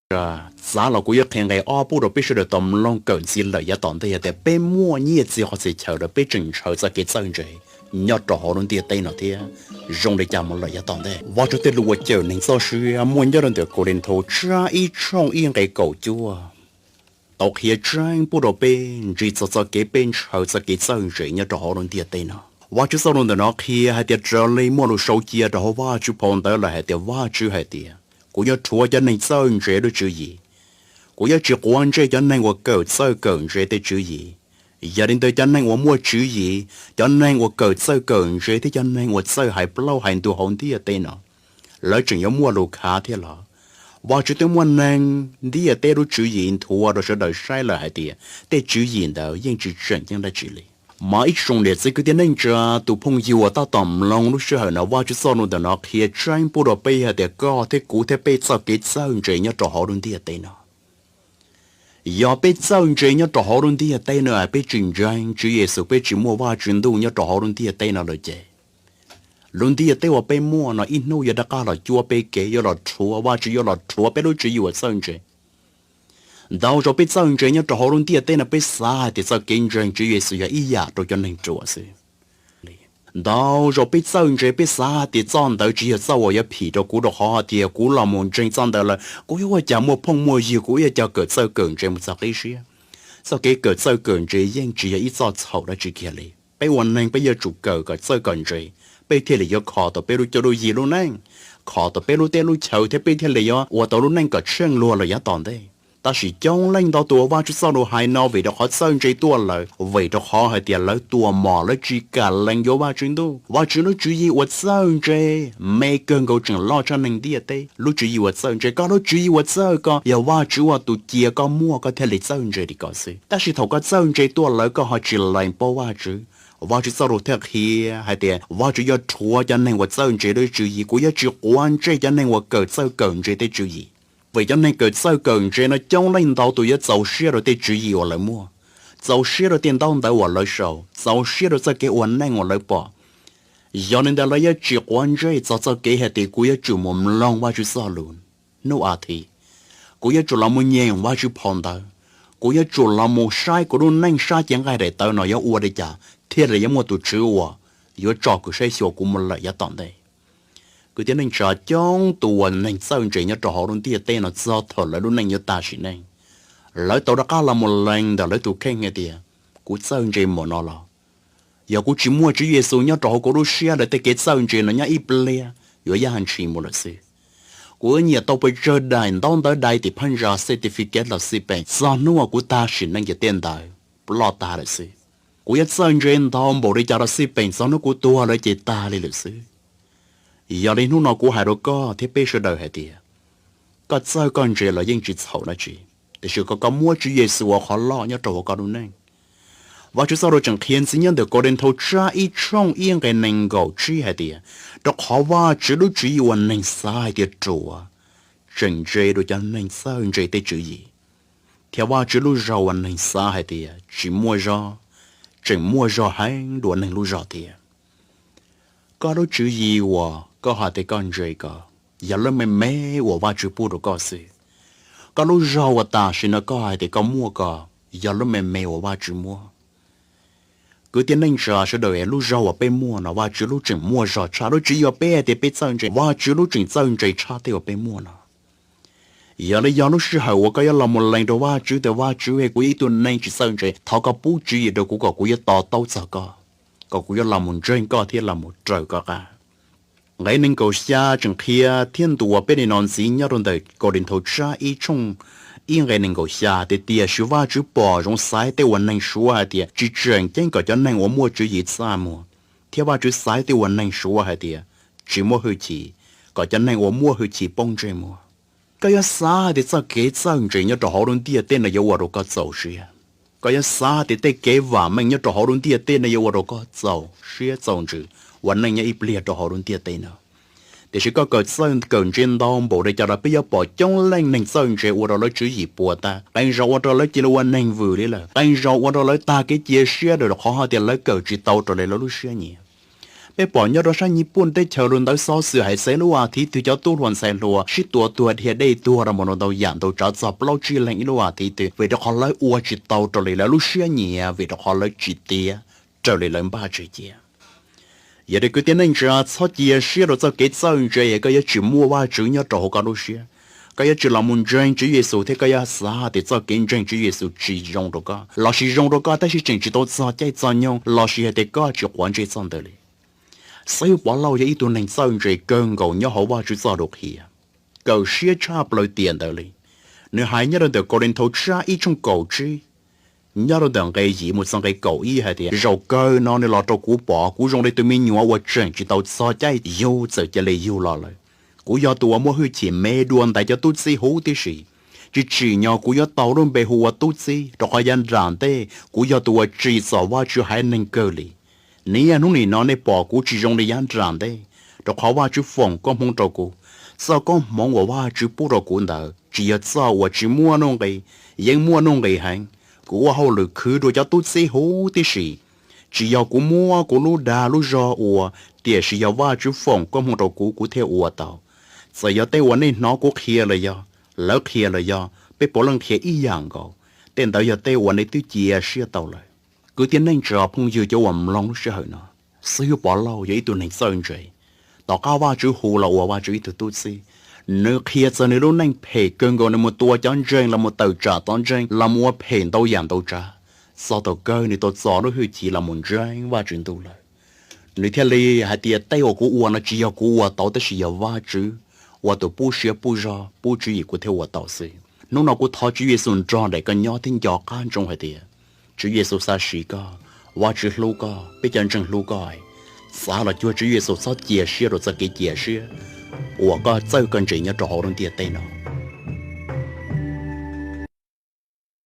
Txav los kuv yuav qhia nqe ob pub rau peb sawv daws tau mloog kawm ntxiv lawm yav tom ntej hais tias peb muaj nyiaj txiag qhov txhia chaw lawm peb tseem ntshaw txoj kev txawj ntse nyob rau hauv lub ntiaj teb no thiab zoo li cas mus lawm yav tom ntej. Vajtswv tej lus uas cawm neeg txoj sia muaj nyob rau ntawm Kauleethaus tsab ib tshooj ib nqe kaum cuaj tau qhia tseeb pub rau peb ntsib txog txoj kev peb ntshaw txoj kev txawj ntse nyob rau hauv lub ntiaj teb no. Vajtswv txoj lus ntawm no qhia hais tias raws li muaj lus sau cia rau hauv Vajtswv phau ntawv lawm hais tias Vajtswv hais tias, kuv yuav rhuav cov neeg txawj ntse lub tswv yim, kuv yuav tsis quav ntsej cov neeg uas kawm txawj kawm ntse tej tswv yim. Yog li ntawd cov neeg uas muaj tswv yim, cov neeg uas kawm txawj kawm ntse thiab cov neeg uas txawj hais plaub hais ntug hauv ntiaj teb no, lawv tseem yuav muaj lus khav thiab los? Vajtswv twb muab neeg, ntiaj teb lub tswv yim nthuav rau sawv daws saib lawm hais tias tej tswv yim ntawd yeej tsis tseem ceeb dab tsi li. Mas ib tsoom niam txiv kwv tij neej tsa, tus phooj ywg uas tab tom mloog lub sij hawm no, Vajtswv txoj lus ntawm no qhia tseeb pub rau peb hais tias koj thiab kuv thiab peb txoj kev txawj ntse nyob rau hauv lub ntiaj teb no. Yog peb txawj ntse nyob rau hauv lub ntiaj teb no peb tsis ntseeg Tswv Yexus, peb tsis muaj Vajtswv ntuj nyob rau hauv lub ntiaj teb no lawm ces lub ntiaj teb uas peb muaj no ib hnub yuav rov qab los cuab peb kev, yuav los rhuav, Vajtswv yuav los rhuav peb lub tswv yim uas txawj ntse. Ntau zaus peb txawj ntse nyob rau hauv lub ntiaj teb no peb xav hais tias txoj kev ntseeg Tswv Yexus yog ib yam rau cov neeg ruam xwb. Ntau zaus peb txawj ntse peb xav hais tias txoj ntawd tsis yog txoj uas yuav phim rau kuv, rau qhov hais tias kuv los mus ntseeg txoj ntawd lawm kuv yuav ua cas muaj phooj muaj ywg, kuv yuav ua cas kawm txawj kawm ntse mus txog qib siab. Txoj kev kawm txawj kawm ntse yeej tsis yog ib txoj txhaum dab tsi kiag li. Peb ua neeg peb yuav tsum kawm, kawm txawj kawm ntse, peb thiaj li yuav kho tau peb lub cuab lub yig lub neej, kho tau peb lub teb lub chaw thiab peb thiaj li yuav ua tau lub neej kom tsheej luag lawm yav tom ntej. Tab sis coob leej ntau tus uas Vajtswv txoj lus hais no vim rau qhov txawj ntse tuaj lawm, vim rau qhov hais tias lawv tua mos, lawv tsis kam lees yuav Vajtswv ntuj. Vajtswv lub tswv yim uas txawj ntse me kawg nkaus tseem loj tshaj neeg ntiaj teb lub tswv yim uas txawj ntse. Koj lub tswv yim uas txawj koj yog Vajtswv ua tus cia koj muaj koj thiaj li txawj ntse li ko xwb. Tab sis thaum koj txawj ntse tuaj lawm koj ho tsis lees paub Vajtswv, Vajtswv txoj lus thiaj qhia hais tias Vajtswv yuav rhuav cov neeg uas txawj ntse lub tswv yim, kuv yuav tsis quav ntsej cov neeg uas kawm txawj kawm ntse tej tswv yim. Vim cov neeg kawm txawj kawm ntse no coob leej ntau tus yuav txaus siab rau tej tswv yim uas lawv muaj, txaus siab rau tej ntaub ntawv uas lawv sau, txaus siab rau txoj kev ua neej uas lawv pom. Yog li ntawd lawv yuav tsis quav ntsej txog txoj kev hais tias kuv yuav tsum mus mloog Vajtswv txoj lus hnub a thiv, kuv yuav tsum los mus nyeem Vajtswv phau ntawv, kuv yuav tsum los mus saib kuv lub neej sab cev nqaij daim tawv no yuav ua li cas thiaj li yuav muaj tus Tswv uas yuav tso kuv saib xyuas kuv mus lawm yav tom ntej. Kwv tij neej tsa, coob tus uas neeg txawj ntse nyob rau hauv lub ntiaj teb no txog thaum lawv lub neej yuav tag sim neej, lawv tau rov qab los mus lees ntawm lawv tus kheej hais tias kuv txawj ntse npaum no los, yog kuv tsis muaj Tswv Yexus nyob rau hauv kuv lub siab lawm tej kev txawj ntse no nyob ib pliag yuav yaj ntshis mus lawm xwb. Kuv nyiam tau pes tsawg daim ntaub ntawv dai tim phab ntsa certificate los xij peem, txog hnub uas kuv tag sim neej ces tej ntawd ploj tag lawm xwb. Kuv yuav txawj ntse ntau npaum li cas los xij peem, txog hnub kuv tuag lawm ces tag li lawm xwb. Yog li hnub no kuv hais rau koj thiab peb sawv daws hais tias, koj txawj koj ntse los yeej tsis txhaum dab tsi, tiam sis kom koj muab Tswv Yexus ua qhov loj nyob rau hauv koj lub neej. Vajtswv txoj lus tseem qhia ntxiv nyob ntawm Kauleethaus tsab ib tshooj ib nqe nees nkaum tsib hais tias, rau qhov Vajtswv lub tswv yim uas neeg xav hais tias ruam, tseem ntse dua cov neeg txawj ntse tej tswv yim, thiab Vajtswv lub zog uas neeg xav hais tias tsis muaj zog, tseem muaj zog heev dua neeg lub zog thiab. Koj lub tswv yim uas koj hais tias koj ntse ko, yog lub me me uas Vajtswv pub rau koj xwb. Koj lub zog uas tam sim no koj hais tias koj muaj ko, yog lub me me uas Vajtswv muab. Kwv tij neej tsa sawv daws, lub zog uas peb muaj no Vajtswv lub tseem muaj zog tshaj lub tswv yim uas peb hais tias peb txawj ntse, Vajtswv lub tseem txawj ntse tshaj tej uas peb muaj no. Yog li yog lub sij hawm uas koj yuav los mus lees rau Vajtswv tias Vajtswv, kuv yog ib tug neeg tsis txawj ntse, thov koj pub tswv yim rau kuv kom kuv yuav to taub txog koj, kom kuv yuav los mus ntseeg koj thiab los mus raws koj qab. Nqe nees nkaum xya tseem qhia thiab ntuas peb li no ntxiv nyob rau ntawm Kauleethaus tsab ib tshooj ib nqe nees nkaum xya tias, tiam sis Vajtswv pom zoo xaiv tej uas neeg suav hais tias tsis tseem ceeb kom cov neeg uas muaj tswv yim txaj muag, thiab Vajtswv xaiv tej uas neeg suav hais tias tsis muaj hwj chim kom cov neeg uas muaj hwj chim poob ntsej muag. Koj yuav xav hais tias txoj kev txawj ntse nyob rau hauv lub ntiaj teb no yuav ua rau koj txaus siab. Koj yuav xav hais tias tej kev vam meej nyob rau hauv lub ntiaj teb no yuav ua rau koj txaus siab txaus ntsws ua neej nyob ib pliag rau hauv lub ntiaj teb no. Tiam sis koj kawm txawj kawm ntse ntau npaum li cas los peb yuav pom coob leej neeg txawj ntse ua rau lawv tswv yim puas tag, qee zaus ua rau lawv cia li ua neeg vwm li lawm, qee zaus ua rau lawv tag kev cia siab rau qhov hais tias lawv kawm tsis tau raws li lawv lub siab nyiam. Peb pom nyob rau sab Nyij Pooj teb chaws lub ntawd xov xwm hais txog lub as thiv twg cov tub hluas ntxhais hluas sib tua tuag dhia dej tuag rau mus rau ntau yam ntau tsav txog plaub tsib leeg ib lub as thiv twg vim rau qhov lawv ua tsis tau raws li lawv lub siab nyiam vim rau qhov lawv tsis tiav raws li lawv npaj tseg cia. Yog li kwv tij neej tsa, txhob cia siab rau txoj kev txawj ntse, koj yuav tsis muaj Vajtswv nyob rau hauv koj lub siab. Koj yuav tsis los mus ntseeg Tswv Yexus thiab koj yuav xav tias txoj kev ntseeg Tswv Yexus tsis zoo rau koj lossis zoo rau koj tab sis tseem tsis tau txog caij txog nyoog lossis hais tias koj tsis quav ntsej txog ntawd li. Xib hwb Pov Lauj yog ib tug neeg txawj ntse kawg nkaus nyob hauv Vajtswv txoj lus qhia, kawm siab tshaj plaws tiam ntawd li. Nws hais nyob rau ntawm Kauleethaus tsab ib tshooj kaum tsib, nyob rau ntawm nqe yim mus txog nqe kaum ib hais tias, zaum kawg no nws los rau kuv pom kuv zoo li tus me nyuam uas tseem tsis tau txog caij yug txawm cia li yug los lawm. Kuv yog tus uas muaj hwj chim me dua ntaiv cov tub txib huv tib si. Tsis tsim nyog kuv yuav tau lub npe hu ua tub txib rau qhov yav nram ntej kuv yog tus uas tsim txom Vajtswv haiv neeg kawg li. Niaj hnub nim no nej pom kuv tsis zoo li yav nram ntej, rau qhov Vajtswv foom koob hmoov rau kuv. Txoj koob hmoov uas Vajtswv pub rau kuv ntawd tsis yog txoj uas tsis muaj nuj nqis, yeej muaj nuj nqis heev. Kuv ua hauj lwm khwv dua cov tub txib huv tib si. Tsis yog kuv muab kuv lub dag lub zog ua, tiam sis yog Vajtswv foom koob hmoov rau kuv kuv thiaj ua tau. Txawm yog tej uas nej hnov kuv qhia los yog lawv qhia los yog peb puav leej qhia ib yam nkaus, tej ntawd yog tej uas nej twb cia siab tau lawm. Kwv tij neej tsa phooj ywg cov uas mloog lub sij hawm no, xib hwb Pov Lauj yog ib tug neeg txawj ntse. Tom qab Vajtswv hu los ua Vajtswv ib tug tub txib, nws qhia txog nws lub neej phem kawg nkaus, nws mus tua cov ntseeg los mus tawm tsam tov ntseeg los mus ua phem ntau yam ntau tsav, txog thaum kawg nws tau txo lub hwj chim los mus ntseeg Vajtswv ntuj lawm. Nws thiaj li hais tias tej uas kuv ua no tsis yog kuv ua tau tab sis yog Vajtswv ua tus pub siab pub zog pub tswv yim kuv thiaj ua tau xwb. Hnub no kuv thov Tswv Yexus nrog nraim koj nyob thiab nco qab ntsoov hais tias Tswv Yexus xav siv koj, Vajtswv hlub koj, peb cov ntseeg hlub koj. Xav los cuag Tswv Yexus, txhob cia siab rau txoj kev cia siab uas koj txawj koj ntse nyob rau hauv lub ntiaj teb no.